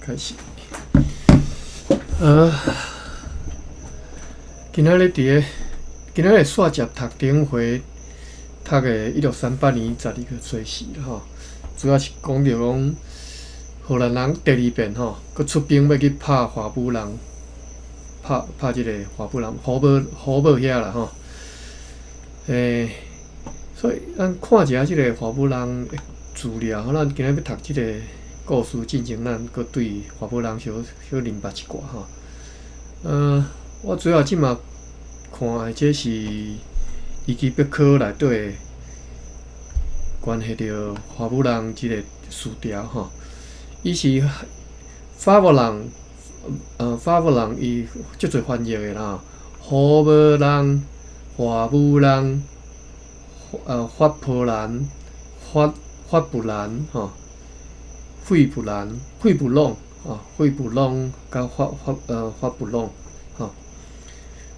開始。今仔日佇个，今仔日煞接讀頂回讀的1638年12月初四吼，主要是講著講荷蘭人第二遍吼，閣出兵欲去拍華府人，拍拍這個華府人，虎堡虎堡遐啦吼。所以咱看一下這個華府人的資料，咱今仔欲讀這個故事進前，咱閣對華府人小小認捌一寡吼。我主要這馬看的這是維基百科內底關係著華府人這個詞條吼。伊是法國人，法國人伊足濟翻譯的啦，虎堡人、華武人、法波蘭、法法布蘭吼、惠布蘭、惠布朗吼、惠布朗佮法法法布朗吼。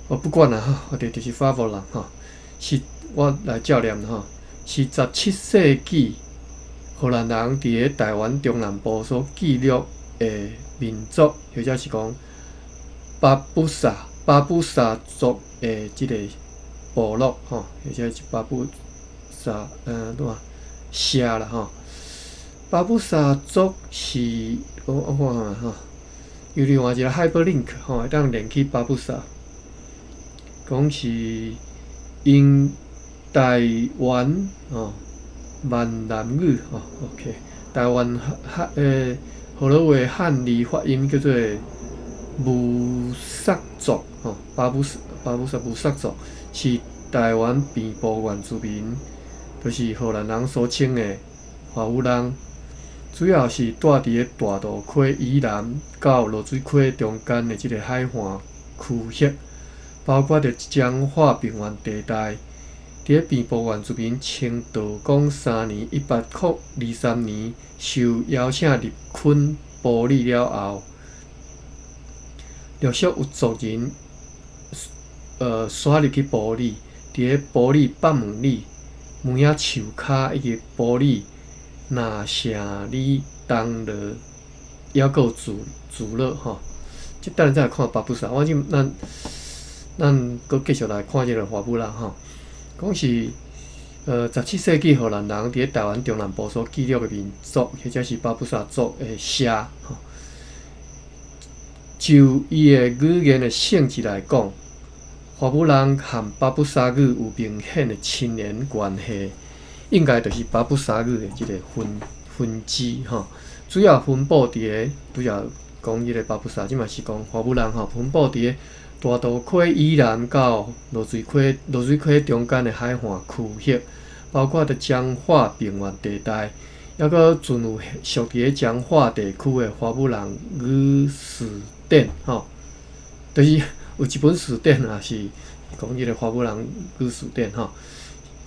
我不管啦吼，我哋就是法國人吼，是我來照念吼，是17世紀荷蘭人佇咧台灣中南部所記錄的民族，或者是講巴布薩巴布薩族的這個部落吼，或者是巴布薩怎啊社啦吼。巴布薩族是我我看覓吼，有另外一個 hyperlink 吼，會當連去巴布薩，講是用台灣吼閩南語吼，OK，台灣漢河洛話漢字發音叫做武薩族吼，巴布薩巴布薩武薩族是台灣平埔原住民，就是荷蘭人所稱的華府人，主要是住佇咧大肚溪以南到濁水溪中間的這個海岸區域，包括著彰化平原地帶。佇咧平埔原住民清道光三年（1823年）受邀請入墾埔里了後，陸續有族人徙入去埔里，佇咧埔里北門里、梅仔樹跤以及埔里那城里東螺，猶閣有聚聚落吼。這等下再來看巴布薩，我這咱咱閣繼續來看這個華府人吼。講是17世紀荷蘭人佇咧台灣中南部所記錄的民族，或者是巴布薩族的社吼。就伊的語言的性質來講，華府人和巴布薩語有明顯的親緣關係，應該就是巴布薩語的這個分分支吼。主要分布佇咧，主要講彼個巴布薩，這嘛是講華府人吼，分布佇咧大肚溪以南到濁水溪濁水溪中間的海岸區域，包括著彰化平原地帶，猶閣存有屬佇咧彰化地區的華府人語辭典吼，就是有一本辭典啊，是講彼個華府人語辭典吼，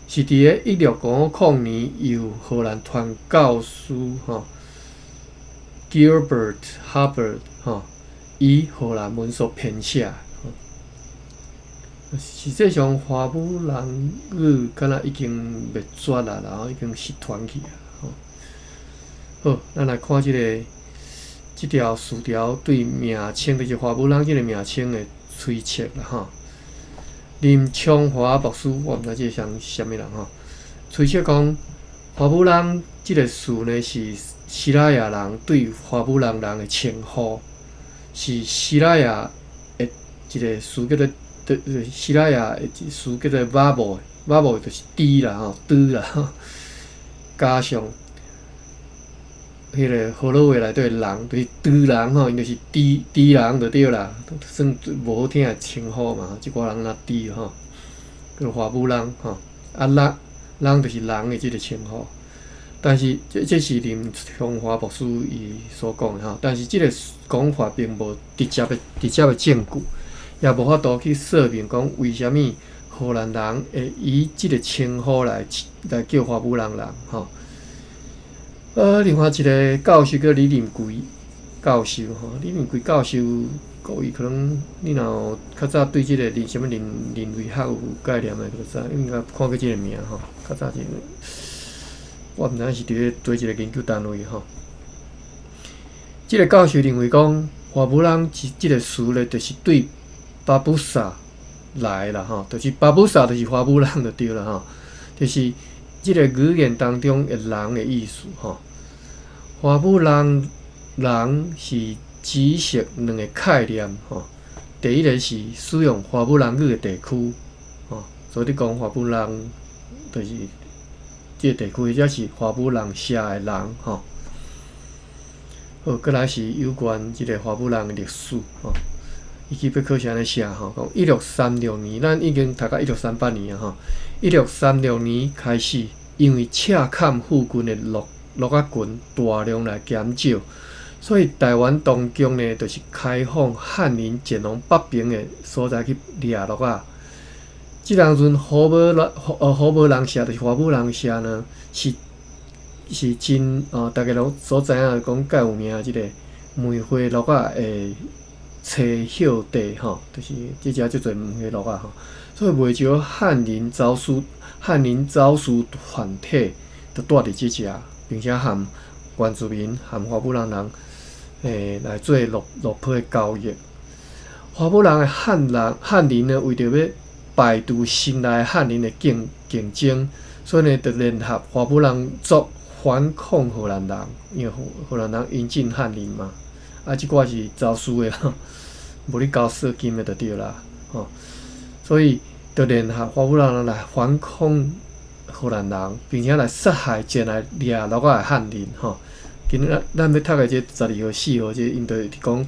是佇咧1650年由荷蘭傳教士吼 Gerbert Haber 吼以荷蘭文所編寫。實際上，華府人語敢若已經滅絕啦，然後已經失傳去啊。好，咱來看這個這條詞條對名稱，就是華府人這個名稱的推測啦。吼。林昌華牧師，我毋知這個啥啥物人吼。推測講，華府人這個詞呢是西拉雅人對華府人人的稱呼，是西拉雅的一個詞叫做。西拉雅的一詞叫做巴布，巴布就是豬啦吼，豬啦，加上彼個河洛話內底人，就是豬人吼，𪜶就是豬豬人就對啦，算無好聽的稱呼嘛，這寡人若豬吼，叫華府人吼，啊人人就是人的這個稱呼，但是這這是林長華牧師伊所講的吼，但是這個講法並無直接的直接的證據。也無法度去說明講為啥物荷蘭人會以這個稱呼來來叫華府人人吼。另外一個教授叫李林貴教授吼，李林貴教授，各位可能你若有較早對這個人啥物人人類學有概念的，就知應該看過這個名吼。較早這個，我毋知是佇咧佗一個研究單位吼。這個教授認為講，華母人這這個詞咧，就是對巴布薩來啦吼，就是巴布薩就是華母人就對啦吼，就是這個語言當中的人的意思吼。華母人人是指涉兩個概念吼，第一個是使用華母人語的地區吼，所以你講華母人就是這個地區，或者是華母人社的人吼。好，閣來是有關這個華母人的歷史吼。伊基本課是按呢寫吼，講1636年，咱已經讀到1638年啊吼。一六三六年開始，因為赤崁附近的鹿鹿仔群大量來減少，所以台灣當局呢，就是開放漢人前往北邊的所在去獵鹿仔。這當陣虎母人，虎母人社就是華母人社呢，是是真哦，大家攏所知影講較有名的這個梅花鹿仔的棲歇地吼，就是這遮足濟梅花鹿仔吼，所以袂少漢人走私、漢人走私團體都蹛佇這遮，並且和原住民、和華母人人來做鹿鹿皮的交易。華母人的漢人漢人呢，為著欲排除新來漢人的競競爭，所以呢，就聯合華母人族反抗荷蘭人，因為荷荷蘭人引進漢人嘛，啊，這寡是走私的，無咧交稅金的就對啦，吼，所以就聯合華母人人來反抗荷蘭人，並且來殺害前來掠鹿仔的漢人，吼。今仔咱欲讀的這十二號、四號，這𪜶就佇講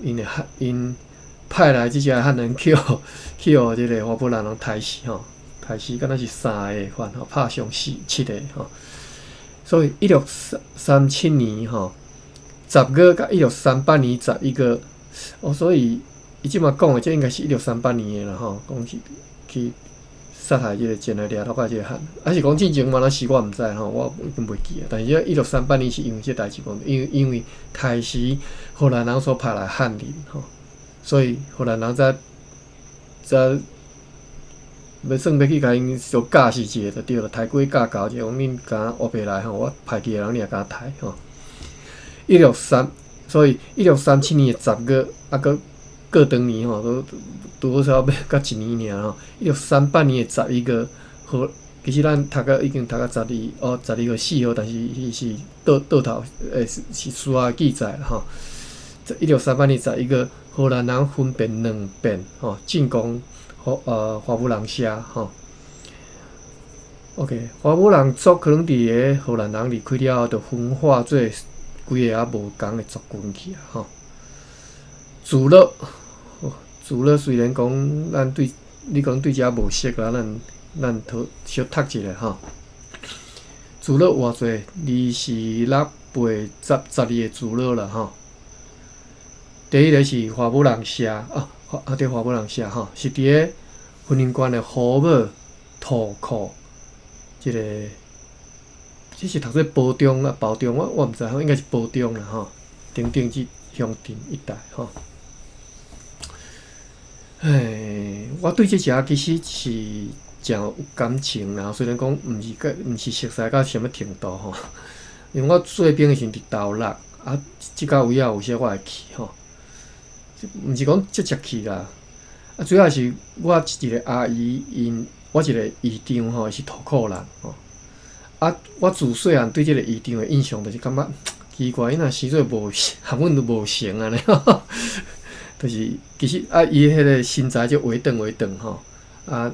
𪜶的漢𪜶派來這隻漢人去予去予這個華母人人刣死吼，刣死敢若是三个款吼，拍傷四七个吼。所以一六三三七年吼十月佮1638年11月，哦，所以伊這馬講的這應該是一六三八年的啦吼，講是去殺害這個前來掠鹿仔這個漢，還是講進前嘛？那是我毋知吼，我已經袂記啊。但是這一六三八年是因為這代誌無，因為因為刣死荷蘭人所派來漢人吼，所以荷蘭人才才欲算欲去共𪜶相教示一下就對了，刣雞教狗者，講恁敢烏白來吼，我派去的人你也敢刣吼。一六三，所以一六三七年的十月，啊，閣過長年吼，都拄好差欲到一年爾吼。一六三八年的十一月，荷其實咱讀到已經讀到十二哦，十二號四號，但是伊是倒倒頭，欸，是是書仔記載吼。一六三八年十一月，荷蘭人分別兩遍吼進攻華華母人社吼。OK，華母人族可能佇个荷蘭人離開了後，就分化做幾个猶無仝的族群去啊吼。聚落，聚落雖然講咱對你講對遮無熟啦，咱咱討小讀一下吼。聚落偌濟？二四六八十十二个聚落啦吼。第一个是華母人社啊，啊對，華母人社吼，是佇个雲林縣的虎尾塗庫，這個這是讀做埔中啊，埔中我我毋知吼，應該是埔中啦吼，等等這鄉鎮一帶吼。哎，我對這遮其實是誠有感情啦，雖然講毋是佮毋是熟似到啥物程度吼，因為我做兵的時陣佇斗六啊，這個位仔有時我會去吼。毋是講直接去啦，啊，主要是我一個阿姨，𪜶我一個姨丈吼，伊是塗庫人吼。啊，我自細漢對這個姨丈的印象就是感覺奇怪，伊若生做無和阮都無成按呢，就是其實啊，伊彼個身材就微長微長吼，啊，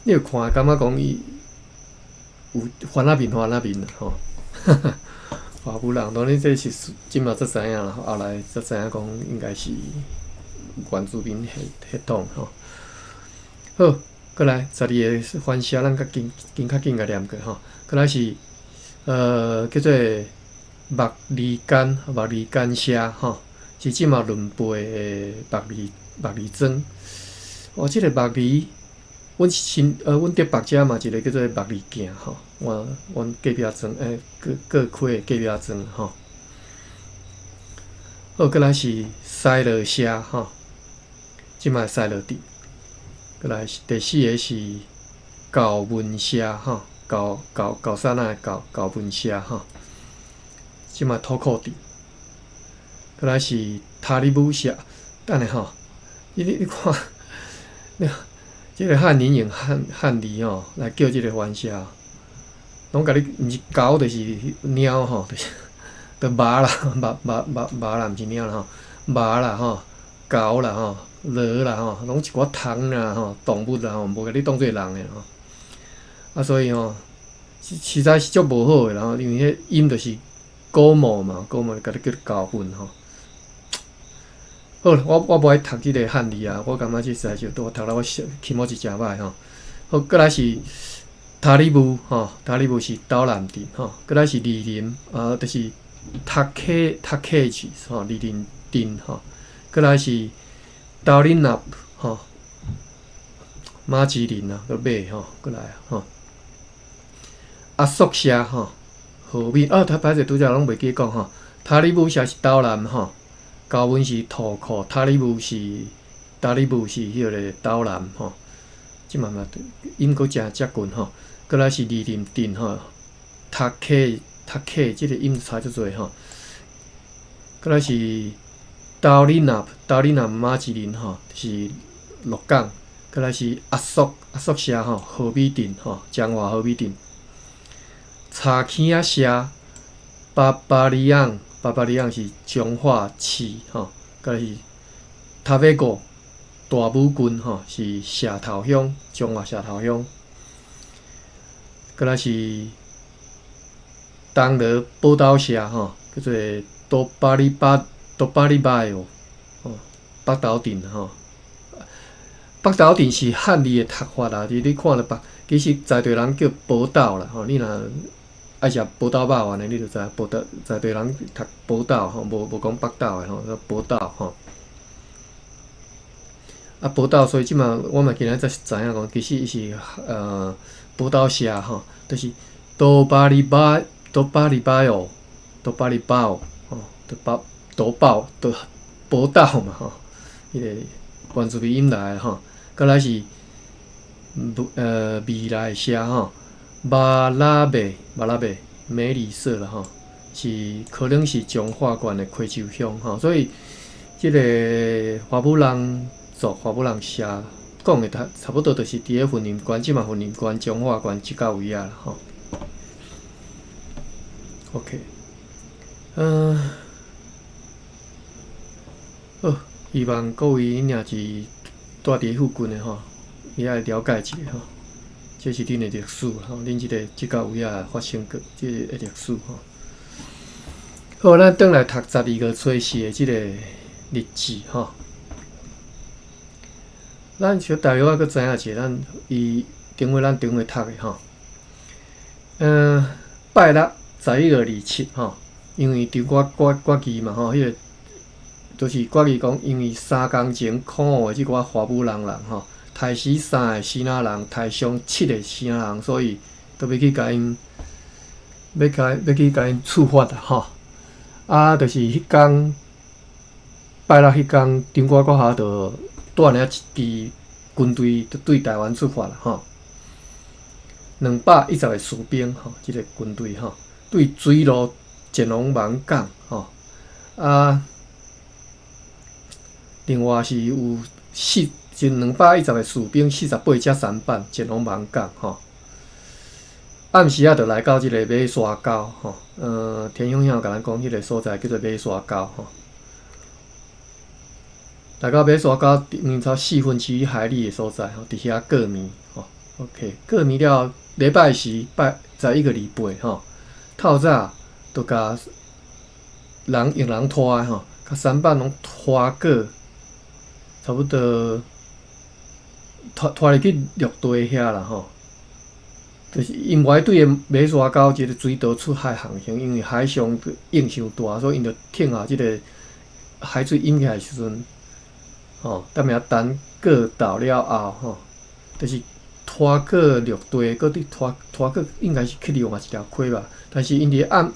你有看感覺講伊有番仔面番仔面吼。華母人當然這是這馬才知影啦，後來才知影講應該是原住民血血統吼。好，閣來十二个番社，咱較緊緊較緊共念過吼。閣來是叫做木里干木里干社吼，是這馬崙背的木里木里莊。哦，這個木里，阮新阮竹北遮嘛一個叫做木里徑吼。我阮隔壁莊欸，過過溪隔壁莊吼。好，閣來是西螺社吼，這馬西螺鎮。閣來是第四個是舊文社吼，舊舊舊山仔的舊舊文社吼，這馬土庫鎮。閣來是塔里姆社，等下吼，你看，你這个漢人用漢字吼來叫這个番社，攏共你毋是狗就是貓吼，就是就馬啦，馬馬馬馬啦，毋是貓啦吼，馬啦吼，狗啦吼，騾啦吼，攏一寡蟲啦吼，動物啦吼，無共你當做人的吼。啊，所以吼，實在是足無好的啦吼，因為彼音就是古墓嘛，古墓就共你叫狗糞吼。好，我無愛讀這个漢字啊，我感覺這實在是我讀了我気持ち誠歹吼。好，閣來是塔里木吼，塔里木是斗南鎮吼，閣來是二林啊，就是塔克市吼，二林鎮吼，閣來是刀林納吼，馬吉林啊，閣馬吼，閣來吼。阿索社吼，河面啊，歹勢拄才攏袂記講吼，塔里木社是斗南吼。高溫是塗庫，塔里木是彼个斗南吼，這嘛嘛音閣誠接近吼。閣來是二林鎮吼，塔克這个音差足濟吼。閣來是刀里納刀里納馬吉林吼，是鹿港。閣來是阿索社吼，河美鎮吼，彰化河美鎮。柴坑仔社巴巴里昂是彰化市吼，閣來是塔尾五大武郡吼，是社頭鄉，彰化社頭鄉。閣來是東螺寶斗社吼，叫做多巴里巴哦，北斗鎮吼。北斗鎮是漢字的讀法啦，你看著北，其實在地人叫寶斗啦吼，你若愛食寶斗肉丸的，你就知影寶斗在地人讀寶斗吼，無講北斗的吼，寶斗吼。啊，寶斗，所以這馬我嘛今仔才知影講，其實伊是寶斗社吼，就是多巴里巴多巴里巴哦，多巴里巴哦，吼，多巴多寶多寶斗嘛吼，彼个原住民音來的吼。閣來是未來社吼，馬拉貝梅里社啦吼，是可能是彰化縣的溪州鄉吼，所以這个華母人族、華母人社講的差不多就是佇咧雲林縣，這馬雲林縣、彰化縣這甲位仔啦吼。OK，好，希望各位若是住佇附近的吼，也愛了解一下吼。這是恁的歷史吼，恁這个這甲位仔發生過這个歷史吼。好，咱轉來讀12月初四的這个日誌吼。咱小大約仔閣知影一下，咱伊頂回咱頂回讀的吼。拜六11月27吼，因為張我決議嘛吼，彼个就是決議講，因為3工前苦惡的這寡華母人吼，刣死三个支那人，刣傷七个支那人，所以都欲去共𪜶，欲去共𪜶處罰啦吼。啊，就是彼工拜六彼工，中國國下就帶領一支軍隊，就對台灣出發啦吼。210個士兵吼，這个軍隊吼，對水路前往勐港吼。啊，另外是有四，就210個士兵，48隻舢板前往勐港吼。暗時仔就來到這个馬沙溝吼，田兄兄共咱講，彼个所在叫做馬沙溝吼。來到馬沙溝，明朝1/4海里的所在吼，佇遐過暝吼。OK，過暝了，禮拜四拜11月28吼，透早就共人用人拖的吼，共舢板攏拖過，差不多拖入去陸地遐啦吼。就是𪜶無愛對个馬沙溝這个水道出海航行，因為海上湧傷大，所以𪜶就停下這个海水湧起來時陣，吼，踮遐等過島了後，吼，就是拖過陸地，閣佇拖過，應該是去另外一條溪吧。但是𪜶佇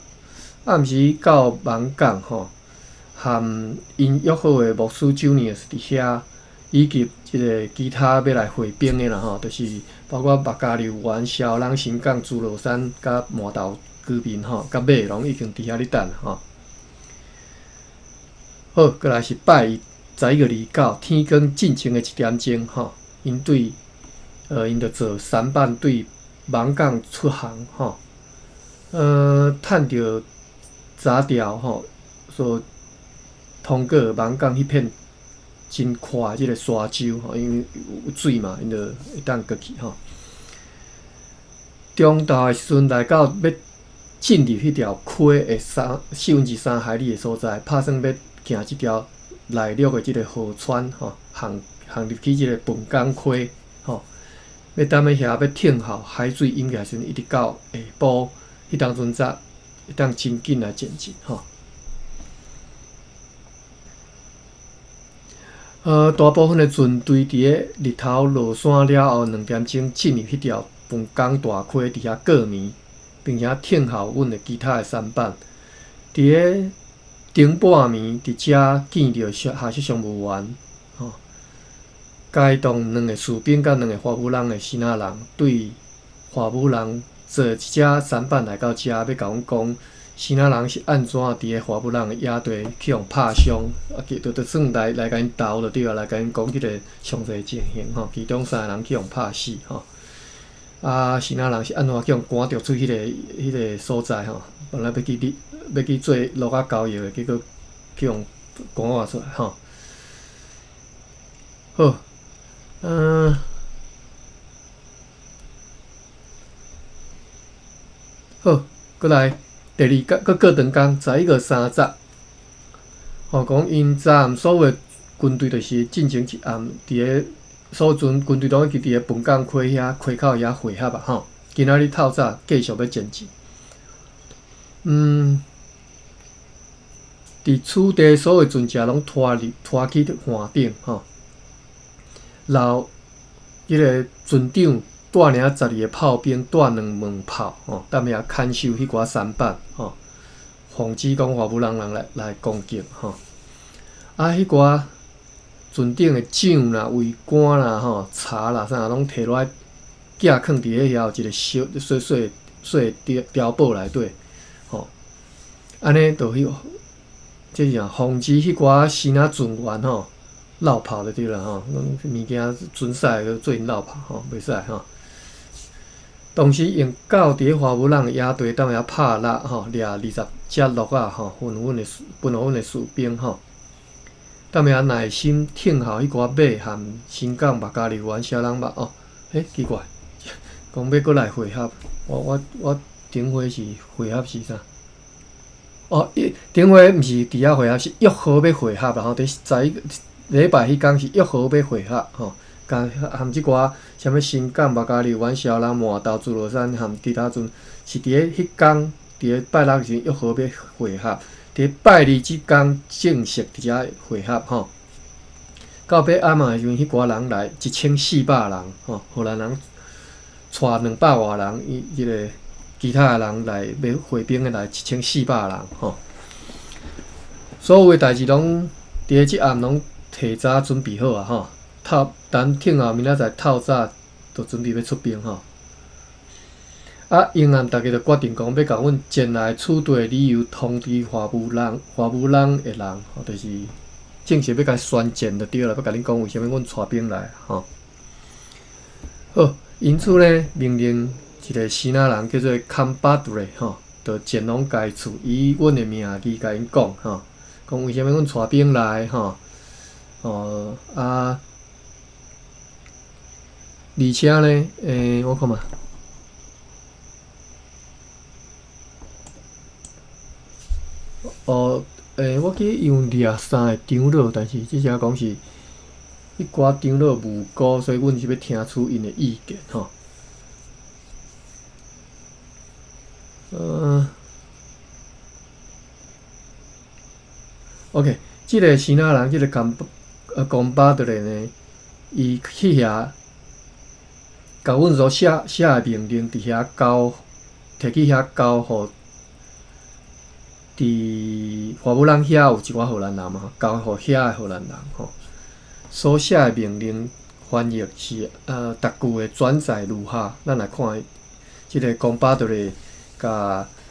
暗時到勐港吼，和𪜶約好的牧師酒年是佇遐，以及這个其他欲來會兵的啦吼，就是包括目加柳園、蕭朗、新港、諸羅山、佮麻豆居民吼，佮馬攏已經佇遐咧等吼。好，閣來是拜一11月29，天光進前的一點鐘吼，𪜶對，𪜶就坐舢板對艋舺出航吼，趁著早朝吼，所通過艋舺彼片真闊的這个沙洲吼，因為有水嘛，𪜶就會當過去吼。中晝的時陣來到欲進入彼條溪的3/4海里的所在，拍算欲行這條內陸的這个河川吼，行行入去這个笨港溪吼，欲踮咧遐欲等候海水淹起來時陣，一直到下晡，彼當陣才會當真緊來前進吼。大部分的船隊佇咧日頭落山了後，2點鐘進入彼條笨港大溪，佇遐過暝，並且等候阮的其他的舢板。佇咧頂半暝，佇遮見著下雪商務員，吼，該動兩个士兵佮兩个華府人的支那人，對華府人坐一隻舢板來到遮，欲共阮講支那人是按怎佇咧華府人的野地去予拍傷，啊，就算來共𪜶鬥就對啊，來共𪜶講這个詳細情形吼。其中三个人去予拍死吼，啊，支那人是按怎去予趕著出彼个所在吼？本來欲去做鹿仔交易的，結果去予趕活出來吼。好，好，閣來第二工，閣過長工，11月30，吼，講𪜶昨暗所有的軍隊就是進前一暗，佇咧所有陣軍隊攏已經佇咧笨港溪遐溪口遐會合啊吼。今仔日透早繼續欲前進。佇此地所有船隻攏拖入拖去岸頂吼，留彼个船長帶領12个炮兵，帶兩門炮吼，踮遐看守彼寡舢板吼，防止講華府人來攻擊吼。啊，彼寡船頂的獎啦、桅杆啦、吼、柴啦啥，攏提落來寄囥佇咧遐有一个小細細細碉堡內底吼。按呢就彼，這是啥？防止彼寡支那船員吼落炮就對啦吼，攏物件船駛做𪜶落炮吼，袂使吼。同時用到佇咧華府人的野地踮遐拍獵吼，掠20隻鹿仔吼，分予阮的士兵吼。踮遐耐心等候彼寡馬和新港目加利灣啥人捌哦？奇怪，講欲閣來會合，我頂回是會合是啥？哦，頂回毋是佇遐會合，是約好欲會合啦吼。佇11禮拜彼工是約好欲會合吼，共含這寡啥物新港、目加利灣、蕭人、滿豆、諸羅山含其他船，是佇咧彼工，佇咧拜六時陣約好欲會合，佇拜二這工正式佇遮會合吼。到尾暗暝的時陣，彼寡人來1400人吼，荷蘭人帶200外人，伊這个其他的人來欲會兵的來1400人吼。所有的代誌攏佇咧這暗攏提早準備好啊吼，透等聽候明仔載透早就準備欲出兵吼。啊，英暗逐家就決定講欲共阮前來此地的理由通知華府人的人，吼，就是正式欲共宣戰就對啦，欲共恁講為啥物阮帶兵來吼。好，因此呢，命令一个支那人叫做坎巴杜勒吼，就前往該處，以阮的名義共𪜶講吼，講為啥物阮帶兵來吼，哦啊，而且呢，我看覓。哦，我記得伊有掠三个長老，但是這只講是彼寡長老無辜，所以阮是欲聽取𪜶的意見吼。OK，這个支那人，這个公巴的人呢，伊去遐，共阮所寫的命令，佇遐交，提去遐交予。佇華府人遐有一寡荷蘭人嘛，交予遐的荷蘭人吼。所寫的命令翻譯是逐句的轉載如下，咱來看這个公巴杜勒共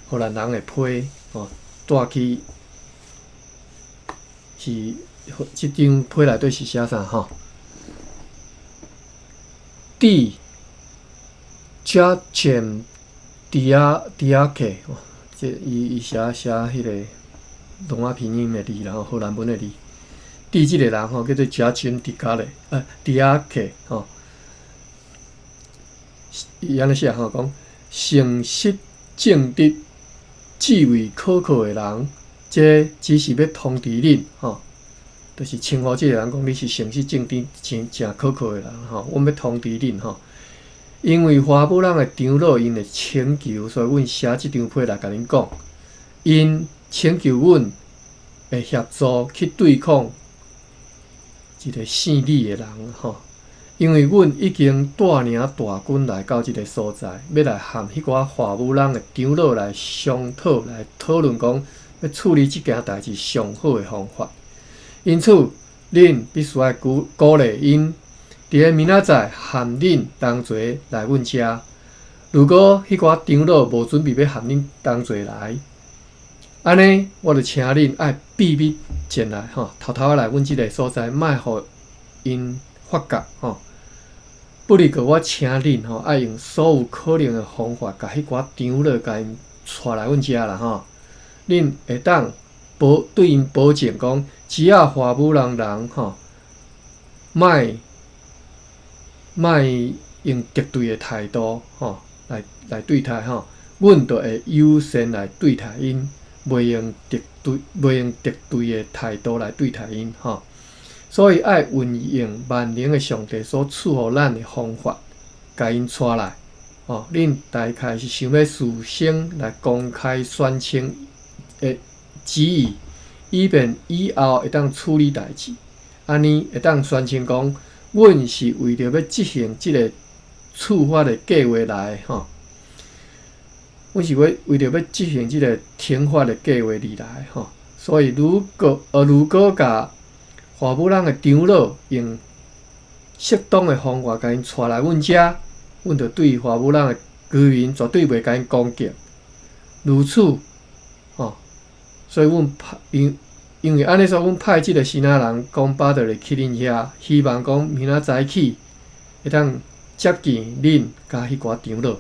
荷蘭人的批吼帶去是這張批內底是寫啥吼？致 Joachim Deecke，這伊伊寫寫彼个羅馬拼音的字啦吼，荷蘭文的字。致這个人吼，叫做 Joachim Deecke 吼。伊按呢寫吼，講誠實正直、智慧可靠的人，這只是欲通知恁吼，就是稱呼這个人講你是誠實正直、誠誠可靠的人吼，阮欲通知恁吼。因為華母人的長老𪜶的請求，所以阮寫這張批來共恁講，𪜶請求阮會協助去對抗一个姓李的人吼。因為阮已經帶領大軍來到這个所在，欲來和彼寡華母人的長老來商討、來討論，講欲處理這件代誌上好的方法。因此，恁必須愛鼓鼓勵𪜶，佇咧明仔載和恁同齊來阮遮。如果彼寡長老無準備欲和恁同齊來，按呢，我就請恁愛秘密前來吼，偷偷仔來阮這个所在，莫予𪜶發覺吼。不過我請恁吼，愛用所有可能的方法，共彼寡長老共𪜶帶來阮遮啦吼。恁會當保對𪜶保證講，只要華母人人吼，莫莫用敵對的態度吼來來對待吼，阮就會友善來對待𪜶，袂用敵對袂用敵對的態度來對待𪜶吼。所以愛運用萬能的上帝所賜予咱的方法，共𪜶帶來。吼，恁大概是想欲事先來公開宣稱的旨意，以便以後會當處理代誌。按呢會當宣稱講，阮是為著欲執行這个處罰的計劃來的吼。阮是欲為著欲執行這个懲罰的計劃而來吼。所以如果如果共華母人的長老用適當的方法，共𪜶帶來阮遮，阮就對華母人的居民絕對袂共𪜶攻擊。如此，吼，所以阮派因因為按呢說，阮派這个支那人講巴德去恁遐，希望講明仔早起會當接見恁佮彼寡長老。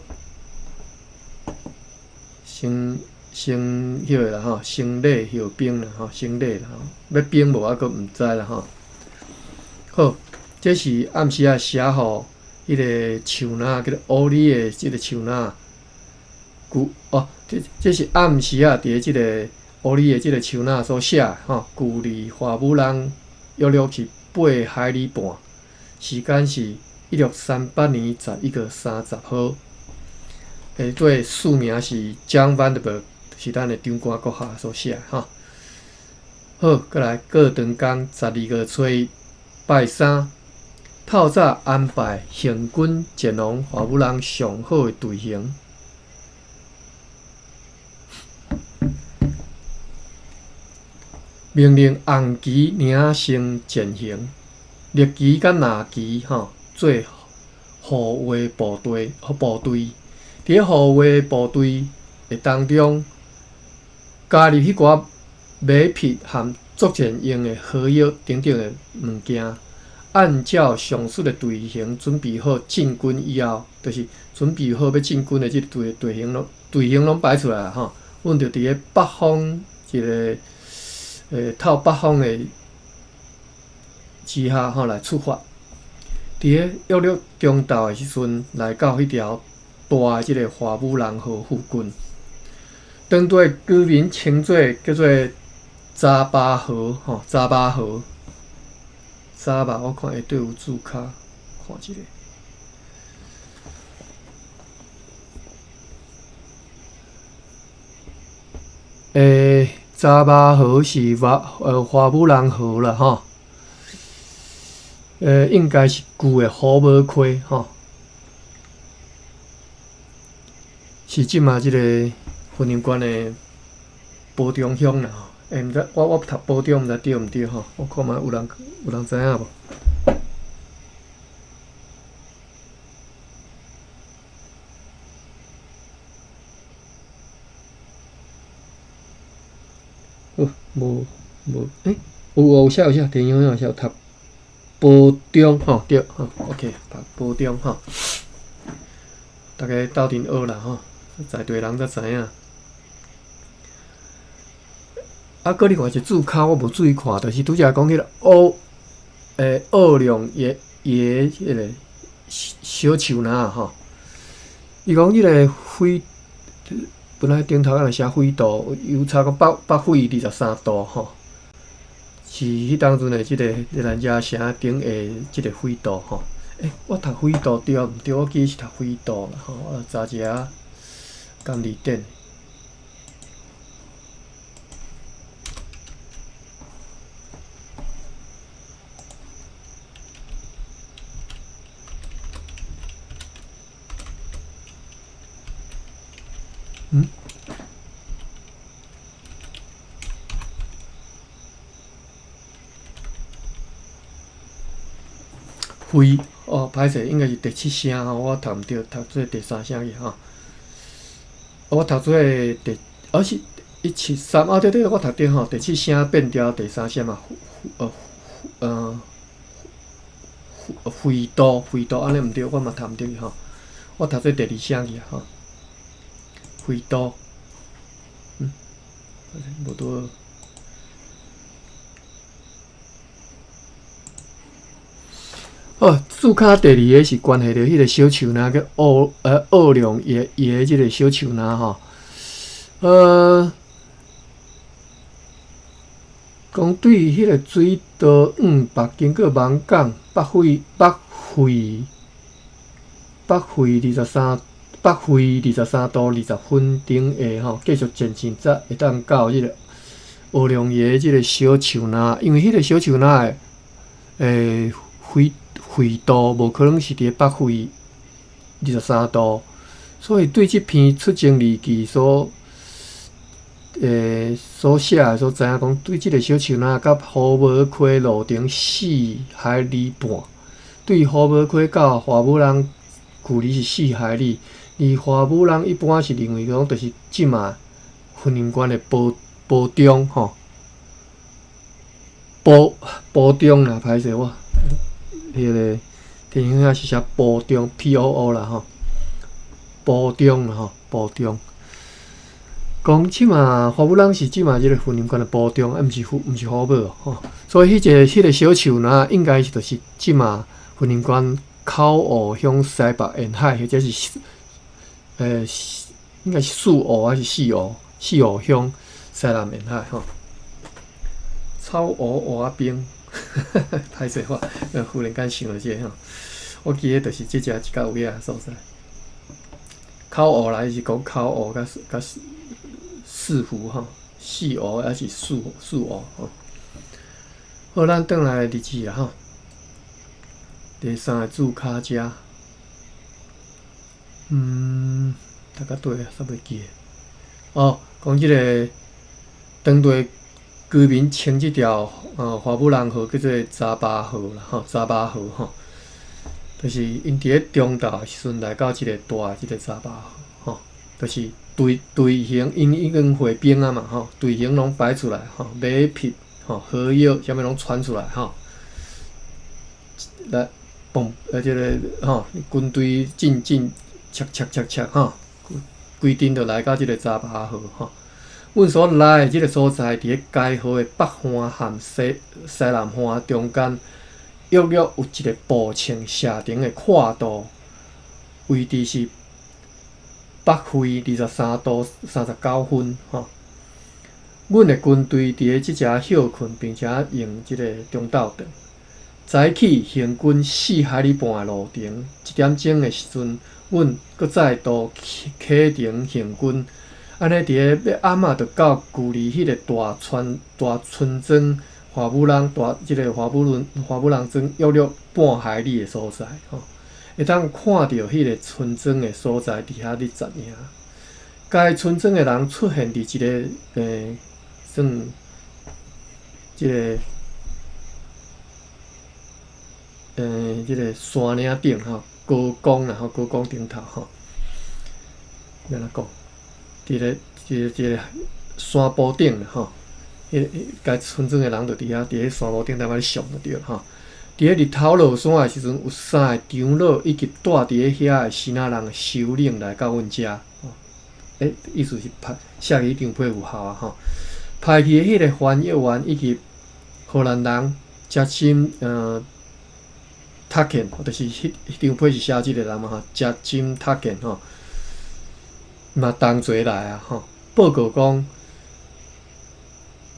先先彼个啦吼，先禮後兵啦吼，先禮啦吼，欲兵無猶閣毋知啦吼。好，這是暗時仔寫予彼个樹林叫做烏里的這个樹林，舊哦，這這是暗時仔佇咧這个烏里的這个樹林所寫吼，距離華母人約略是8海里半，時間是1638年11月30號。下底署名是 John Vanderburg，是咱的長官閣下所寫吼。好，閣來過長工12月初一，拜三，透早安排行軍前往華母人上好的隊形，命令紅旗領先前行，綠旗佮藍旗吼做護衛部隊，部隊。佇咧護衛部隊的當中，加入彼寡馬匹和作戰用的火藥等等的物件，按照上述的隊形準備好進軍以後，就是準備好欲進軍的這個隊隊形攏隊形攏擺出來啦吼。阮就佇咧北方一个透北風的之下吼來出發。佇咧約略中晝的時陣，來到彼條大的這个華母人河附近，當地居民稱做叫做查巴河吼，查巴河，查巴我看下底有註卡，看一下。查巴河是華華母人河啦吼，應該是舊的虎母溪吼。是這馬這個雲林縣的埔中鄉啦吼，毋知我我讀埔中毋知對毋對吼，我看覓有人有人知影無？好，無無，欸？有有寫有寫，電影有寫讀埔中吼，對吼，OK，讀埔中吼，逐家鬥陣學啦吼，在地人才知影。啊，閣另外一個注腳我無注意看，就是拄才講彼個奧奧良爺爺彼個小樹林吼，伊講彼個緯本來頂頭敢若寫緯度，有查講北緯23度吼，是彼當陣的這個咱遮城頂下這個緯度吼。欸，我讀緯度對毋對？我記得是讀緯度啦吼，我查一下講字典。嗯？緯哦，歹勢，應該是第七聲吼，我讀毋對，讀做第三聲去吼。我讀做第，而是一七三啊，對對，我讀對吼，第七聲變調第三聲嘛，緯度緯度按呢毋對，我嘛讀毋對吼，我讀做第二聲去吼。緯度，無拄。哦，注跤第二个是關係著彼個小樹林叫奧良爺爺這個小樹林吼，講對彼個水道往北經過網港北緯23度20分頂下吼，繼續前進才會當到這個奧良爺這個小樹林，因為彼個小樹林的緯度無可能是佇北緯23度，所以對這篇出征日記所寫的所知影講，對這個小樹林佮虎尾溪路程4海里半，對虎尾溪到華武人距離是4海里，而華武人一般是認為講，就是這馬雲林縣的埔中吼，埔中啦，歹勢我。彼個電影遐是寫埔中 P O O 啦吼，埔中啦吼，埔中。講這馬華武人是這馬這個雲林縣的埔中，啊，毋是虎尾吼。所以彼個小樹林應該是就是這馬雲林縣口湖鄉西北沿海，或者是應該是四湖還是四湖鄉西南沿海吼。草湖蚵仔冰。歹勢我忽然間想著這個吼，我記得就是這隻一個有影所在。口湖啦，伊是講口湖佮四湖吼，四湖抑是四湖吼。好，咱轉來日誌啊吼。第三个注跤遮，讀到佗啊，煞袂記。哦，講這個當地居民稱這條華武人河叫做查巴河啦吼，查巴河吼，就是𪜶佇咧中晝的時陣來到這個大的這個查巴河吼，就是隊形，𪜶已經會兵啊嘛吼，隊形攏擺出來吼，馬匹吼、火藥啥物攏傳出來吼，來蹦這個吼，軍隊進進，切切切切吼，規陣就來到這個查巴河吼。阮所來的這個所在，佇咧該河的北岸和西南岸中間，約略有一個步程射程的闊度，位置是北緯23度39分。吼，阮的軍隊佇咧這遮歇睏，並且用這個中晝頓。早起行軍4海里半的路程，1點鐘的時陣，阮閣再度啟程行軍。按呢，佇咧欲暗仔，就到距離彼個大村莊華武人大這個華武人莊約略半海里的所在，吼，會當看著彼個村莊的所在，佇遐咧紮營。該村莊的人出現佇一個算這個這個山嶺頂吼，高崗啦吼，高崗頂頭吼，欲按怎講？佇咧一個山坡頂啦吼，彼該村莊的人就佇遐，佇咧山路頂踮遐咧上就對吼。佇咧日頭落山的時陣，有三个長老以及蹛佇咧遐的支那人的首領來到阮遮。欸，意思是派寫去彼張批有效啊吼。派去的彼个翻譯員以及荷蘭人傑金塔肯，就是彼彼張批是寫這个人嘛吼，傑金塔肯吼，嘛同齊來啊吼。報告講，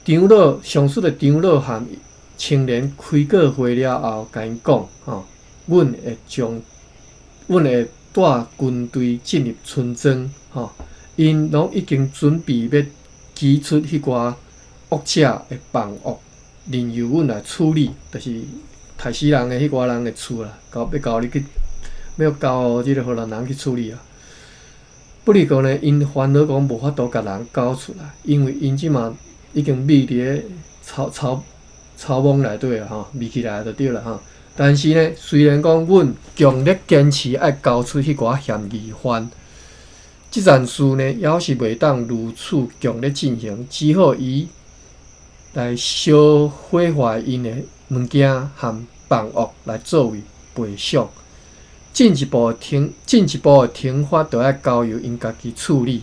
長老上述的長老和青年開過會了後，共𪜶講吼，阮會帶軍隊進入村莊吼，𪜶攏已經準備欲擊出彼寡惡者的房屋，任由阮來處理，就是刣死人的彼寡人的厝啦，交欲交你去，欲交這个荷蘭人去處理啊。不過呢，𪜶煩惱講無法度共人交出來，因為𪜶這馬已經匿佇咧草草草莽內底啊吼，匿起來就對啦吼。但是呢，雖然講阮強烈堅持愛交出彼寡嫌疑犯，這件事呢，猶是袂當如此強烈進行，只好以來燒毀壞𪜶的物件和房屋來作為賠償。進一步的懲罰，就愛交由𪜶家己處理。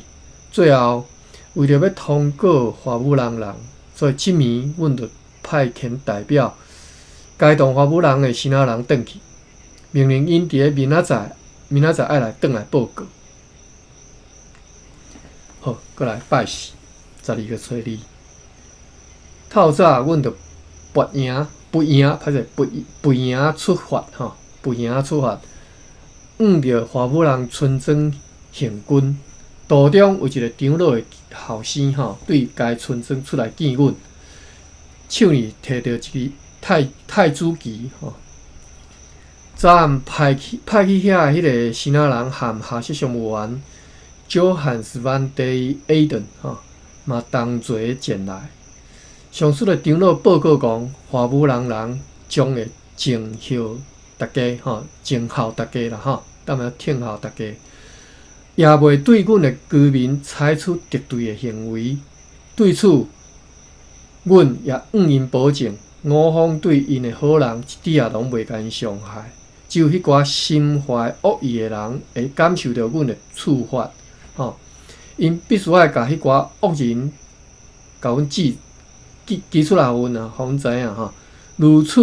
最後，為著欲通告華武人人，所以這暝阮就派遣代表，偕同華武人的支那人轉去，命令𪜶佇咧明仔載愛來轉來報告。好，閣來拜四，12月初2。透早，阮就拔營，拔營，歹勢，拔拔營出發吼，拔營出發。向著華武人村莊行軍，途中有一个長老的後生吼，對該村莊出來見阮，手裡提著一支太太子旗吼。昨暗派去遐的彼个支那人和下屬商務員約翰斯萬德埃頓吼，嘛同齊前來。上述的長老報告講，華武人人將會靜候大家吼，靜候大家啦吼。踮遐聽候大家，也袂對阮的居民採取敵對的行為。對此，阮也向𪜶保證，我方對𪜶的好人一點仔攏袂共𪜶傷害。只有彼寡心懷惡意的人會感受著阮的處罰。吼，𪜶必須愛共彼寡惡人共阮指指指出來，予阮啊，予阮知影吼。如此，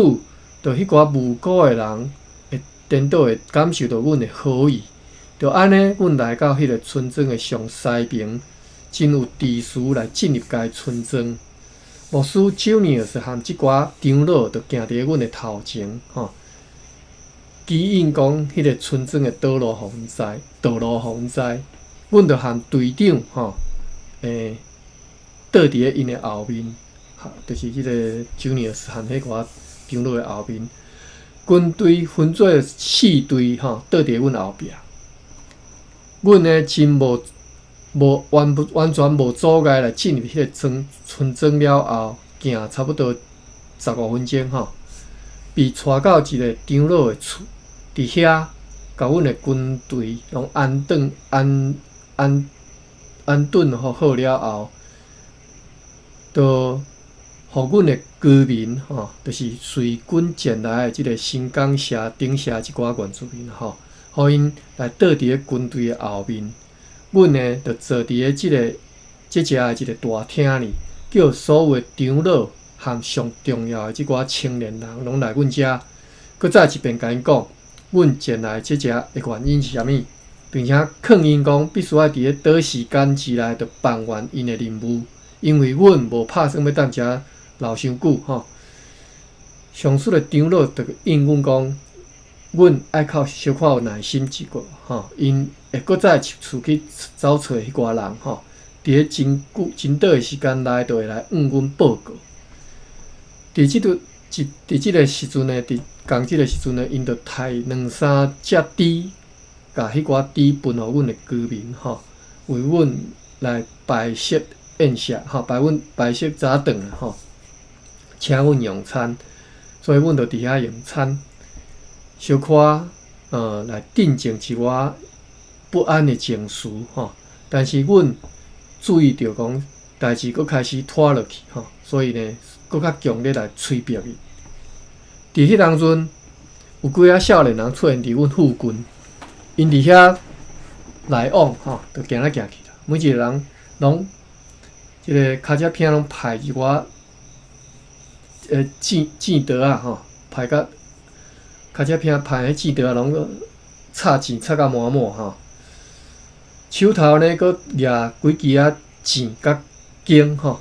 就彼寡無辜的人會顛倒會感受著阮的好意。就按呢，阮來到彼个村莊的上西爿，真有秩序來進入該村莊。牧師 Junius 和這寡長老就行佇阮的頭前，吼，指引講彼个村莊的道路予阮知，道路予阮知。阮就和隊長吼，倒佇咧𪜶的後面，就是彼個 Junius 和彼寡長老的後面。軍隊分做四隊，吼，倒佇阮後壁。阮呢真無無完完全無阻礙來進入彼个村村莊了後，行差不多15分鐘吼，被帶到一个長老的厝，佇遐共阮的軍隊攏安頓安安安頓好好了後，就予阮的居民吼，就是隨軍前來的這个新港社頂社這寡原住民吼，予𪜶來倒佇咧軍隊的後面。阮呢，就坐佇咧這个這遮的一个大廳裡，叫所有的長老和上重要的這寡青年人攏來阮遮，閣再一遍共𪜶講，阮前來這遮的原因是啥物，並且勸𪜶講必須愛佇咧短時間之內就辦完𪜶的任務，因為阮無拍算欲踮遮留傷久吼。上述的長老就應阮講，阮愛較小可有耐心一寡吼，𪜶會閣再出去走揣彼寡人吼，佇咧真久真短的時間內就會來向阮報告。佇這个時陣呢，佇仝這个時陣呢，𪜶就刣兩三隻豬，共彼寡豬分予阮的居民吼，為阮來擺設宴席吼，擺阮擺設早頓吼，請阮用餐，所以阮就佇遐用餐，小可來鎮靜一寡不安的情緒吼。但是阮注意著講，代誌閣開始拖落去吼，所以呢，閣較強烈來催逼伊。佇彼當陣，有幾仔少年人出現佇阮附近，𪜶佇遐來往吼，就行來行去啦。每一个人攏這个跤跡片攏排一寡箭箭刀仔吼，排甲跤跡片排彼箭刀仔攏插箭插甲滿滿吼。手頭呢，閣掠幾支仔箭佮弓吼，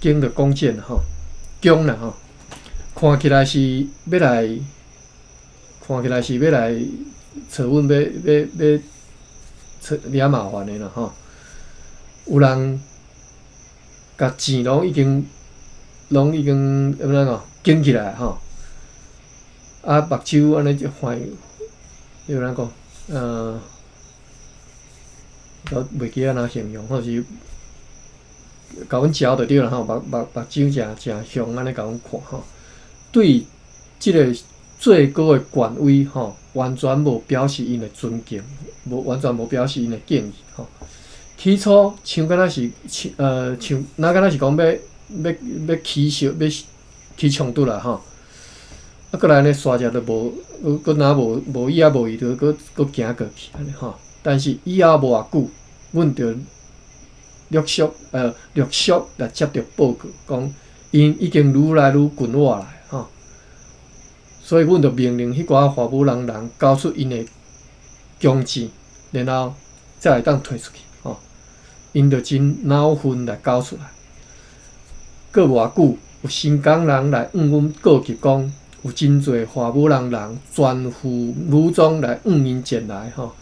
弓就弓箭吼，弓啦吼，看起來是欲來揣阮欲欲欲揣惹麻煩的啦吼。有人共箭攏已經按怎講弓起來吼，啊目睭按呢就看，欲按怎講？我袂記按怎形容，或是共阮嚼就對啦吼，目目目睭誠誠兇按呢共阮看吼，對這个最高的權威吼，完全無表示𪜶的尊敬，無完全無表示𪜶的敬意吼。起初像敢若是像像若敢若是講欲欲欲起相欲起衝突啦吼。啊，過來呢，煞者就無，閣若無無意仔無意，就閣閣行過去按呢吼。但是以後無偌久，阮就陸續來接著報告，講𪜶已經愈來愈近我來吼。所以阮就命令彼寡華武人人交出𪜶的弓箭，然後才會當退出去吼。𪜶就真惱憤來交出來。過無偌久，有新港人來向阮告急講，有真濟華武人人全副武裝來向𪜶前來吼。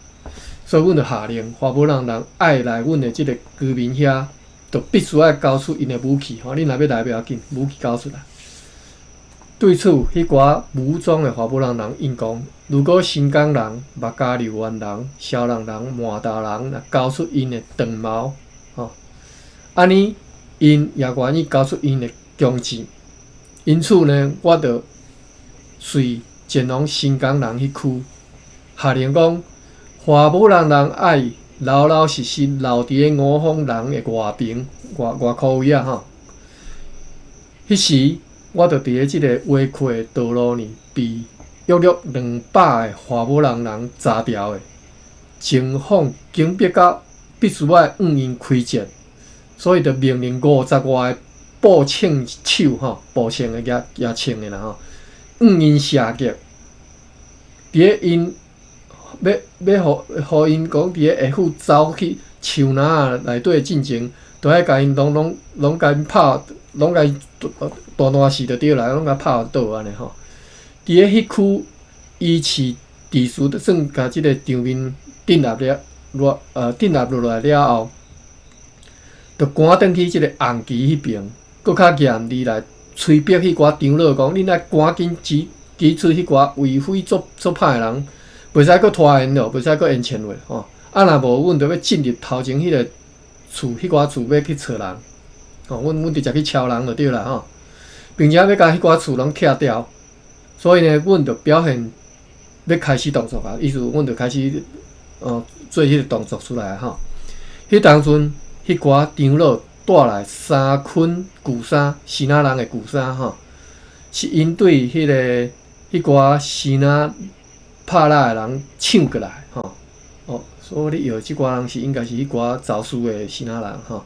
所以阮就下令，華武人人愛來阮的這个居民遐，就必須愛交出𪜶的武器吼。恁若欲來袂要緊，武器交出來。對此，彼寡武裝的華武人人應講：如果新港人、目加柳灣人、蕭人人、麻豆人若交出𪜶的長矛，吼，按呢𪜶也願意交出𪜶的弓箭。因此呢，我就隨前往新港人彼區，下令講：華武人人愛老老實實留佇咧五峰人的外爿外外箍位仔吼。彼時，我就佇咧這个畫闊的道路呢，被約略200个華武人人查牢的情況，緊迫到必須愛向𪜶開戰，所以就命令50外个步槍手吼，步槍的舉舉槍的啦吼，向𪜶射擊。佇咧𪜶欲欲予予𪜶講佇咧下府走去樹林仔內底進前，就愛共𪜶攏攏攏共𪜶拍，攏共𪜶大大死就對啦，攏共拍倒按呢吼。佇咧彼區維持秩序，就算共這个場面鎮壓了落鎮壓落來了後，就趕轉去這个紅旗彼爿，閣較嚴厲來催逼彼寡長老講：恁愛趕緊指指出彼寡為非作作歹的人，袂使閣拖延咯，袂使閣延遲落吼。啊，若無，阮就欲進入頭前彼个厝，彼寡厝欲去揣人，吼，阮阮直接去敲人就對啦吼，並且欲共彼寡厝攏拆掉。所以呢，阮就表現欲開始動作啊，意思阮就開始做彼个動作出來吼。彼當陣，彼寡長老帶來三捆舊衫，支那人的舊衫吼，是𪜶對彼个彼寡支那拍獵的人搶過來吼。哦，所以你藥這寡人是應該是彼寡走私的支那人吼。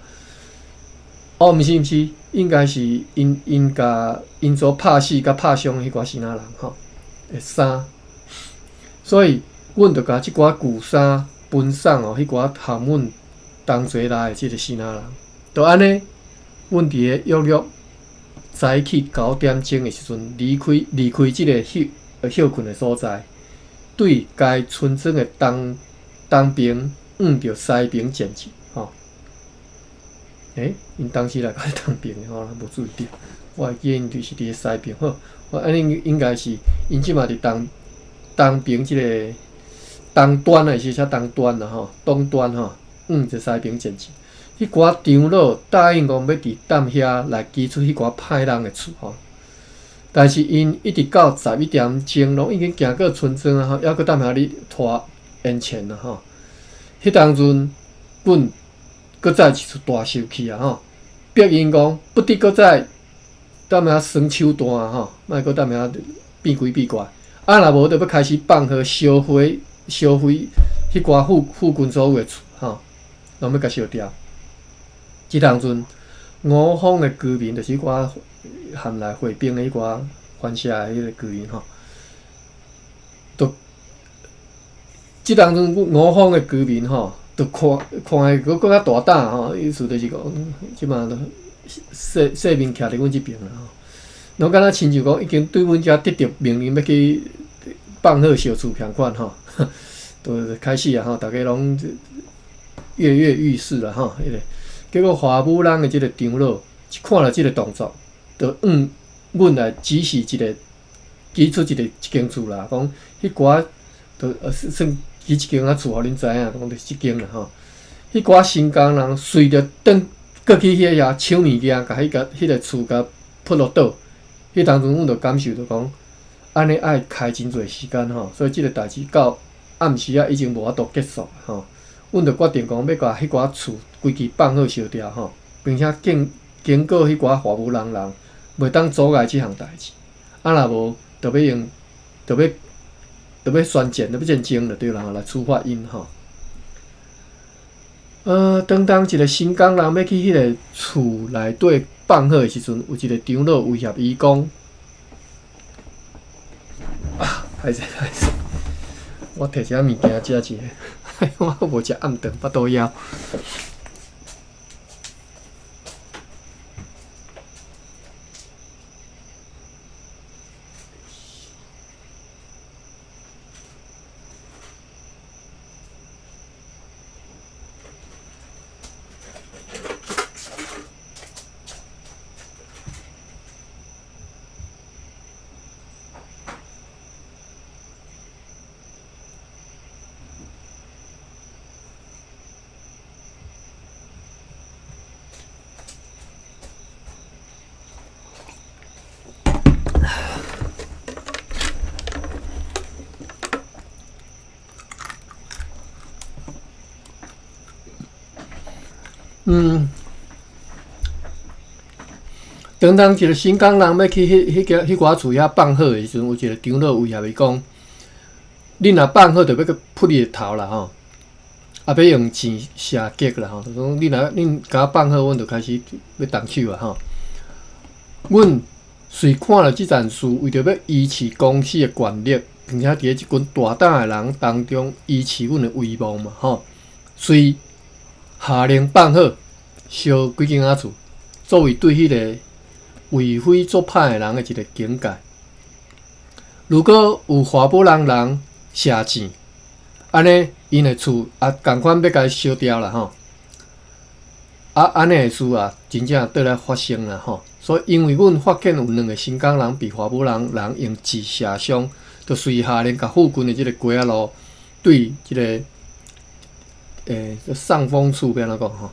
哦，毋是毋是，應該是𪜶𪜶共𪜶所拍死佮拍傷彼寡支那人吼的衫。所以，阮就共這寡舊衫分送予彼寡和阮同齊來的這个支那人。就按呢，阮佇咧約略早起9點鐘的時陣，離開離開這个歇歇睏的所在，對該村莊的東東爿向著西爿前進吼。欸，𪜶當時來到東爿的吼，無注意著。我會記得𪜶就是佇咧西爿好，我按呢應該是𪜶這馬佇東東爿這个東端的是寫東端啦吼，東端吼，向著西爿前進。彼寡長老答應講欲佇踮遐來支出彼寡歹人的厝吼，但是𪜶一直到11點鐘，攏已經行過村莊啊，吼，猶閣踮遐咧拖延錢啊吼。彼當陣，阮閣再一次大受氣啊吼！逼𪜶講不得閣再踮遐耍手段啊吼，莫閣踮遐變鬼變怪。啊，若無就欲開始放火燒毀燒毀彼寡附近所有的厝吼，攏欲共燒掉。這當陣，吳方的居民就是彼寡含來會兵的彼寡番社的彼个居民吼，就這當陣吳方的居民吼，就看看伊閣閣較大膽吼，意思就是講，這馬都勢勢面徛佇阮這爿啦吼，攏敢若親像講已經對阮遮得著命令欲去放火燒厝仝款吼，就開始啊吼，逐家攏躍躍欲試啦吼，彼个結果華武人的這个長老一看著這个動作，就向阮來指示一个，指出一个一間厝啦，講彼寡就算指一間仔厝，予恁知影，講就是這間啦吼。彼寡新港人隨著轉過去彼遐搶物件，共彼个彼个厝共撲落倒。彼當陣，阮就感受著講，按呢愛開真濟時間吼，所以這个代誌到暗時仔已經無法度結束吼。阮就決定講，欲共彼寡厝規支放火燒掉吼，並且警警告彼寡華武人人，袂當阻礙這項代誌。啊，若無，就欲用，就欲就欲宣戰，就欲戰爭就對啦，來處罰𪜶吼。當當一个新港人欲去彼个厝內底放火的時陣，有一个長老威脅伊講：啊，歹勢歹勢，我提一下物件食一下，我無食暗頓，腹肚枵。當當一个新港人欲去彼彼个彼寡厝遐放火的時陣，有一个長老威脅伊講：恁若放火，就欲去撲你的頭啦吼！啊，欲用箭射擊啦吼！就講恁若恁共我放火，阮就開始欲動手啊吼！阮隨看著這件事，為著欲維持公司的權力，並且佇咧這群大膽的人當中維持阮的威望嘛吼，遂下令放火燒規間仔厝，作為對彼个為非作歹的人的一个警戒。如果有華堡人人射箭，按呢𪜶的厝也仝款欲共燒掉啦吼。啊，按呢的事啊，真正倒來發生啦吼。所以因為阮發現有兩个新港人被華堡人人用箭射傷，就隨下令共附近的這个街仔路對這个上風處欲按怎講吼？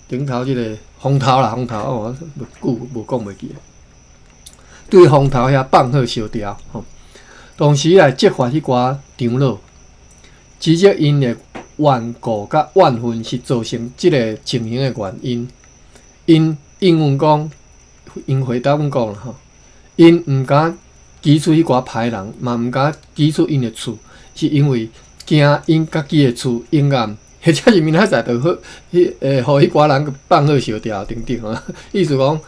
頂頭這个風頭啦，風頭哦，無久無講袂記。對風頭遐放火燒掉吼，同時來責罰彼寡長老，指責𪜶的頑固佮怨恨是造成這个情形的原因。𪜶應允講，𪜶回答阮講啦吼，𪜶毋敢指出彼寡歹人，嘛毋敢指出𪜶的厝，是因為驚𪜶家己的厝永遠，或者是明仔載就好，彼會予彼寡人放火燒掉等等吼。意思講，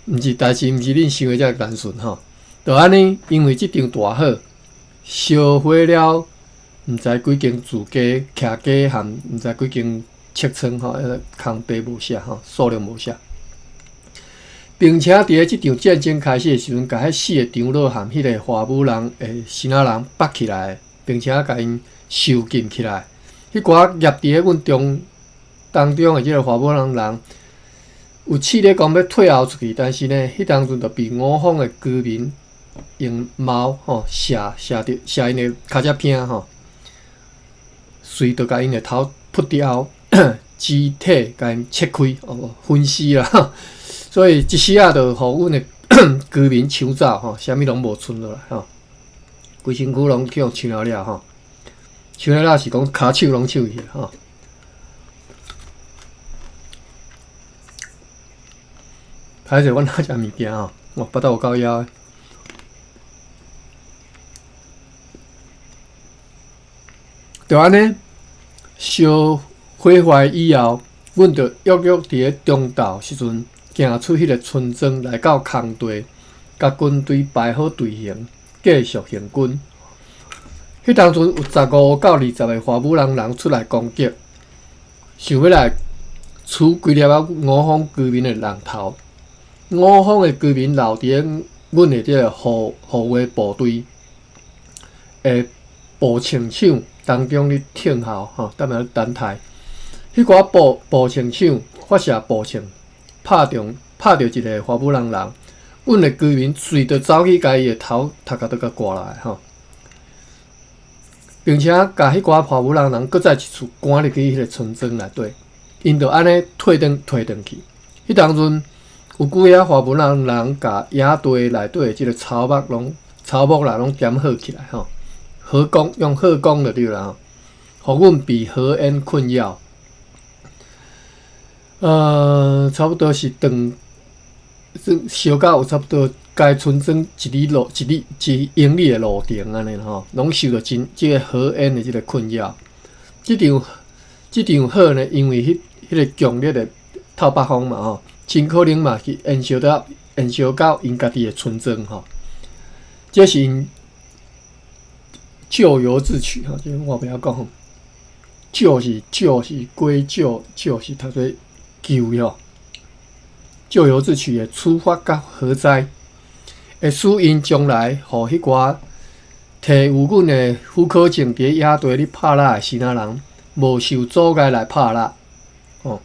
毋是代誌，毋是恁想的遮單純吼。就按呢，因為這場大火燒毀了毋知幾間住家、徛家和毋知幾間尺倉吼，彼个空白無寫吼，數量無寫。並且佇咧這場戰爭開始的時陣，共彼四个長老和彼个華武人的爍仔人縛起來，並且共𪜶囚禁起來。彼寡夾佇咧阮中當中的這个華武人人，有試咧講欲退後出去，但是呢，彼當陣就被吳方的居民用矛吼射射著射𪜶的跤脊片吼，隨就共𪜶的頭撲掉，肢體共𪜶切開哦，分屍啦。所以一時仔就予阮的居民搶走吼，啥物攏無賰落來吼，規身軀攏去予搶了了吼。傷了力是講跤手攏手去吼。歹勢，阮若食物件吼，我腹肚有夠枵的。就按呢，燒毀壞以後，阮就約約佇咧中晝時陣，行出彼个村莊來到空地，共軍隊排好隊形，繼續行軍。彼當陣有15到20个華武人人出來攻擊，想欲來取幾粒仔五方居民的人頭。五方的居民留佇咧阮的這个護衛部隊的步槍手當中咧聽候吼，踮遐等待。彼寡步槍手發射步槍，拍著一个華武人人，阮的居民隨著走去，共伊的頭頭殼都共割落來吼，並且共彼寡華武人人閣再一次趕入去彼个村莊內底，𪜶就按呢退轉去。彼當陣有幾个華武人人共野地內底的這个草木啦攏點火起來吼，火攻用火攻就對啦吼，予阮被火焰困擾。差不多是長，燒到有差不多該村莊一里路、一里一英里的路程按呢吼，攏受著真這个火焰的這个困擾。這場火呢，因為彼个強烈的透北風嘛吼，真可能嘛去延燒到𪜶家己的村莊吼。這是𪜶咎由自取吼，這個我袂曉講吼。咎是歸咎，咎是讀做咎吼。咎由自取的處罰佮火災，會使𪜶將來予彼寡提有阮的許可證佇野地咧拍獵的支那人，無受阻礙來拍獵。吼，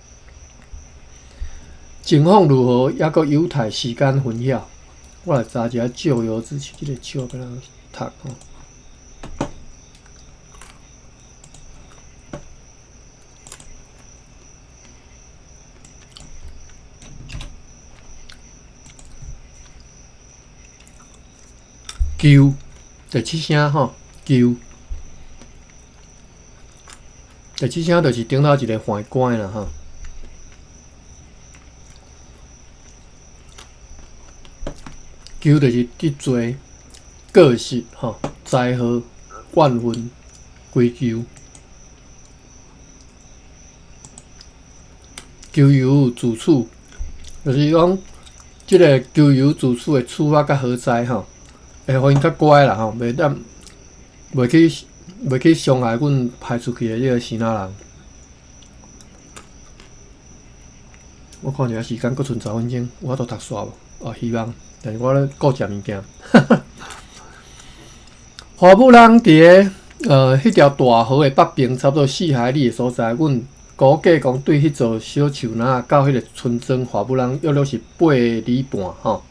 情況如何？猶閣有待時間分曉。我來查一下咎由自取，這个咎欲按怎讀吼？咎，第七聲吼，咎，第七聲就是頂頭一个犯官啦吼。咎就是得罪、過失吼、災禍、怨恨、歸咎。咎由自取，就是講這个咎由自取的處罰佮火災吼。會予𪜶較乖啦吼，袂當袂去傷害阮派出去的這个支那人。我看一下時間，閣賰10分鐘，有法度讀煞無？哦，希望，但是我咧顧食物件。華武人佇咧彼條大河的北邊，差不多4海里的所在，阮估計講對彼座小樹林到彼个村莊，華武人約略是8里半吼。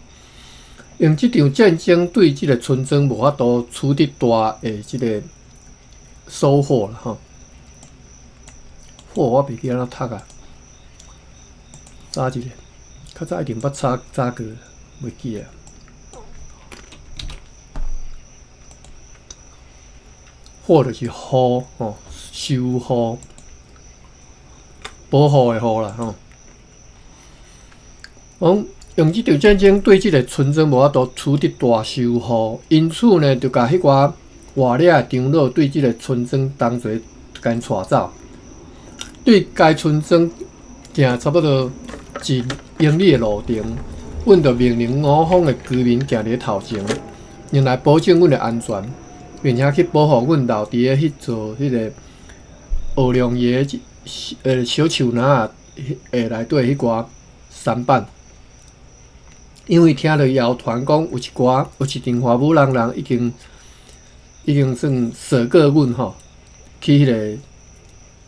用這場戰爭對這个村莊無法度取得大的這个收穫啦吼。獲我袂記按怎讀啊，查一下，較早一定捌查過，袂記啊。獲就是護吼，守護、保護的護啦吼。講用這場戰爭對這个村莊無法度取得大收穫，因此呢，就共彼寡外掠的長老對這个村莊同齊共𪜶帶走，對該村莊行差不多1英里的路程，阮就命令五方的居民行佇咧頭前，用來保證阮的安全，並且去保護阮留佇咧彼座彼个奧龍爺小樹林仔的內底彼寡舢板。因為聽著謠傳講有一陣華武人人已經算踅過阮吼，去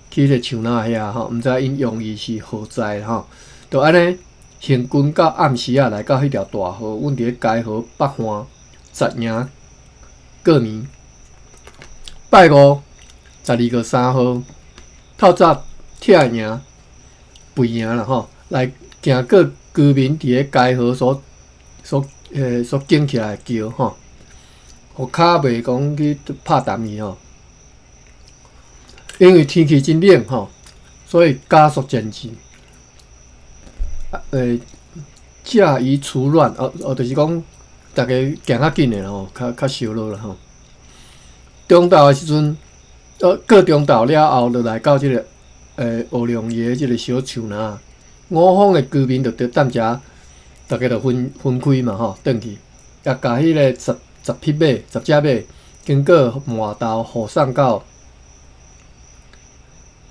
彼个樹林遐吼，毋知𪜶用意是何在吼。就按呢行軍到暗時仔來到彼條大河，阮佇咧該河北岸紮營過暝。拜五12月3號透早拆營備營啦吼，來行過居民佇咧該河所建起來的橋吼，予跤袂講去拍澹去吼。因為天氣真冷吼，所以加速前進。駕馭取暖，哦哦，就是講逐家行較緊的吼，較較燒熱啦吼。中晝的時陣，過中晝了後，就來到這個烏龍葉的這個小樹林。五方的居民就佇踮遮，逐家就分分開嘛吼，轉去，也共彼個十匹馬、十隻馬，經過磨豆護送到，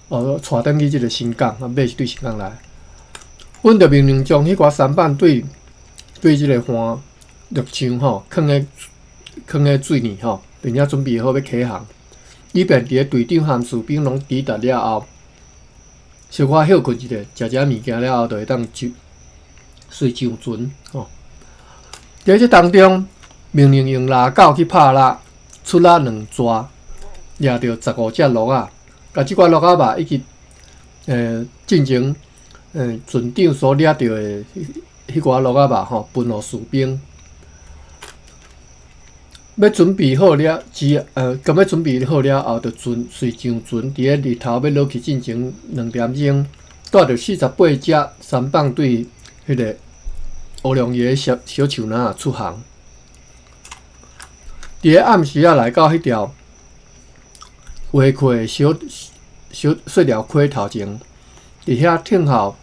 哦，帶轉去這個新港，啊，馬是對新港來。阮就命令將彼寡舢舨對對這個岸陸上吼，囥咧水裡吼，並且準備好欲啟航，以便佇咧隊長和士兵攏抵達了後，小可歇睏一下，食食物件了後，就會當就隨上船吼。佇這當中，命令用獵狗去拍獵，出獵兩逝，掠著15隻鱸仔，共這寡鱸仔肉以及進前船長所掠著的彼寡鱸仔肉吼，分予士兵。欲準備好了之，咁欲準備好了後，就船隨上船，佇咧日頭欲落去進前2點鐘，帶著48隻舢舨對彼個烏龍葉小小樹林仔出航。佇咧暗時仔來到彼條劃開的小小細條溪頭前，佇遐等候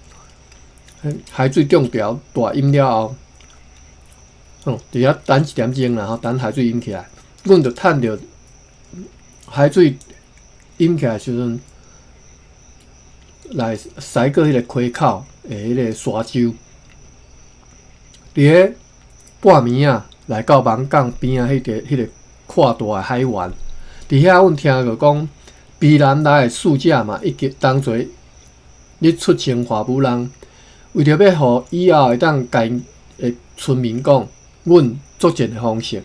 海水漲潮大淹了後。佇遐等一點鐘啦，吼，等海水淹起來，阮就趁著海水淹起來的時陣，來駛過彼個溪口的彼個沙洲。佇咧半暝仔來到網港邊仔彼個闊大的海灣，佇遐阮聽著講，卑南來的使者嘛，以及同齊咧出征華武人，為著欲予以後會當共𪜶的村民講，阮作戰的方式，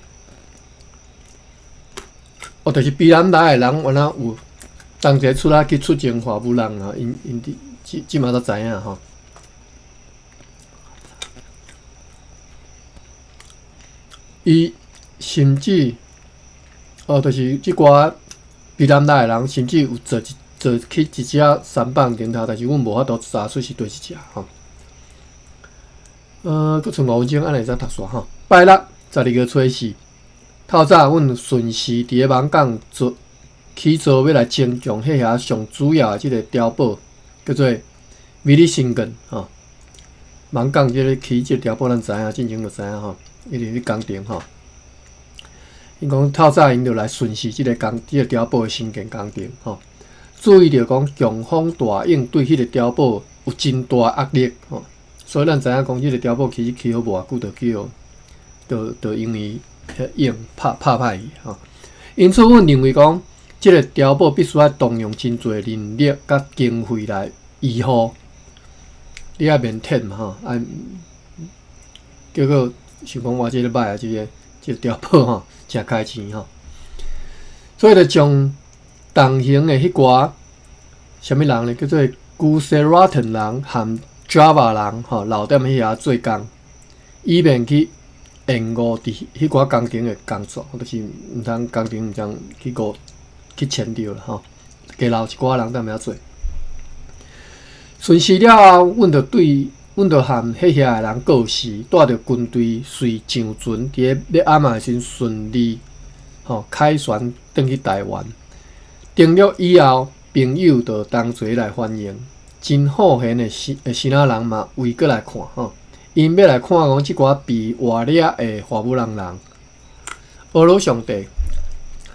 哦，就是卑南來的人，原來有同齊出來去出征華武人啊！𪜶𪜶佇這這馬才知影吼。伊甚至哦，就是這寡卑南來的人，甚至有坐一坐去一隻舢舨頂頭，但是阮無法度查出是佗一隻吼。閣賰5分鐘，按呢會使讀煞吼。拜六12月初四，透早阮順時佇咧網港做起造欲來增強彼遐上主要的這個碉堡，叫做米利辛根吼。網港這个起這個碉堡，咱知影，進前就知影吼，一直佇工程吼。𪜶講透早𪜶就來巡視這個工這個碉堡的興建工程吼，注意著講強風大湧對彼個碉堡有真大壓力吼，所以咱知影講這個碉堡其實起好無偌久就叫。就就因為彼湧拍拍歹去吼，因此阮認為講，這個碉堡必須愛動用真濟人力佮經費來維護。你愛免鐵嘛吼，愛結果想講哇，這個歹啊，這個這個碉堡吼，誠開錢吼。所以就將同行的彼寡啥物人呢？叫做古塞拉頓人和 Java 人吼，留踮彼遐做工，以免去延誤佇彼寡工程的工作，就是毋通工程毋通去誤去牽著啦吼，加留一寡人踮遐做。巡視了後，阮就對阮就和彼遐的人告辭，帶著軍隊隨上船，佇咧欲暗的時陣順利吼凱旋轉去台灣。登陸以後，朋友就同齊來歡迎，真好閒的新仔人嘛圍過來看吼。𪜶欲來看講這寡被活掠的華武人人，阿魯上帝，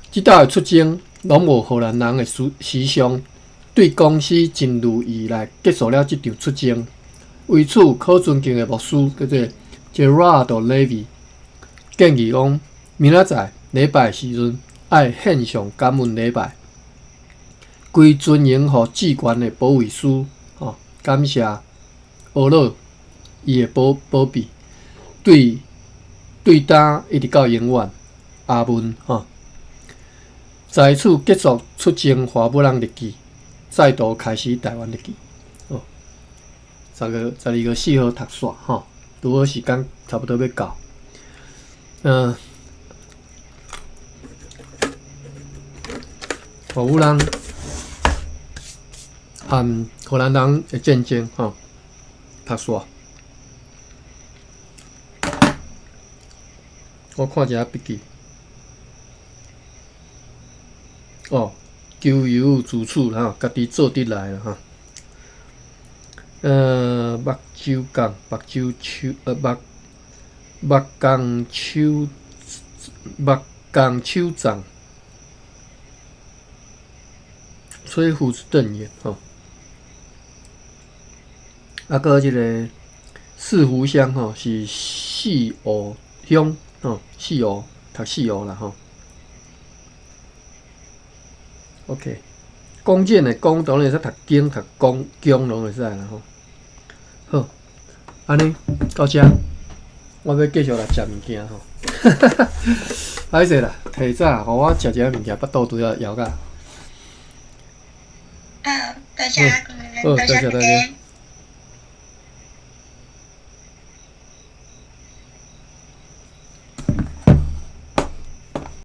這擺的出征攏無荷蘭人的時時尚，對公司真如意來結束了這場出征。為此，可尊敬的牧師叫做 Gerard Levy 建議講，明仔載禮拜時陣愛獻上感恩禮拜，歸尊榮予至懸的保衛師，吼，感謝阿魯。伊的保保庇，對對今一直到永遠，阿門吼。在此結束出征華武人日記，再度開始台灣日記。哦，12月4號讀煞吼，拄好時間差不多欲到。華武人。和荷蘭人的戰爭吼，讀煞。我看一下筆記。哦，咎由自取啦吼，家己做得來啦吼。目睭共，目睭手，目共手，目共手掌，吹鬍子瞪眼吼。啊，閣這个四湖鄉吼，是四湖鄉吼，四湖讀四湖啦吼。OK，弓箭的弓當然會使讀弓、讀弓、弓攏會使啦吼。好，按呢到遮，我欲繼續來食物件吼。歹勢啦，提早予我食一下物件，腹肚拄仔枵甲。好，多謝，好，多謝多謝大家。